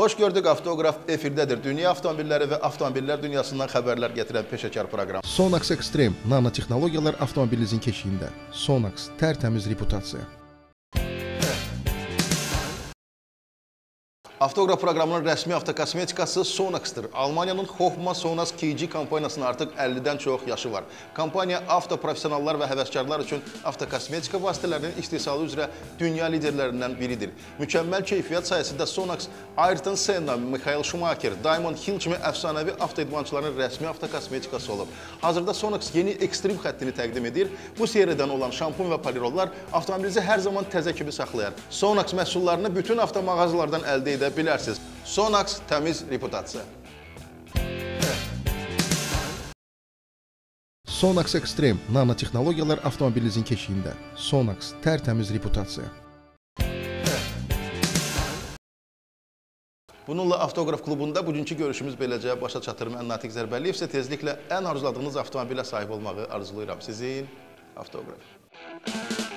Xoş gördük, Avtoqraf efirdədir. Dünya avtomobilləri və avtomobillər dünyasından xəbərlər gətirən peşəkar proqram. Sonax Extreme nanotexnologiyalar avtomobilinizin keşiyində. Sonax tərtəmiz reputasiya. Avtoqraf proqramının rəsmi avtokosmetikası Sonax-dır. Almaniyanın Hoffmann Sonax KG kompaniyasının artıq 50-dən çox yaşı var. Kompaniya avtoprofessionallar və həvəskarlar üçün avtokosmetika vasitələrinin istehsalı üzrə dünya liderlərindən biridir. Mükəmməl keyfiyyət sayəsində Sonax Ayrton Senna, Michael Schumacher, Diamond Hill kimi əfsanəvi avtoidmançıların rəsmi avtokosmetikası olub. Hazırda Sonax yeni Extreme xəttini təqdim edir. Bu seriyadan olan şampun və polirollar avtomobilinizi hər zaman təzə kimi saxlayar. Sonax məhsullarını bütün avtomağazalardan əldə edə bilərsiniz. Sonax təmiz reputasiya. Sonax Extreme nanotexnologiyalar avtomobilinizin keşiyində. Sonax tərtəmiz reputasiya. Bununla Avtoqraf klubunda bugünkü görüşümüz beləcə başa çatır. Mən Natiq Zərbəliyev isə tezliklə ən arzuladığınız avtomobilə sahib olmağı arzulayıram. Sizin Avtoqraf.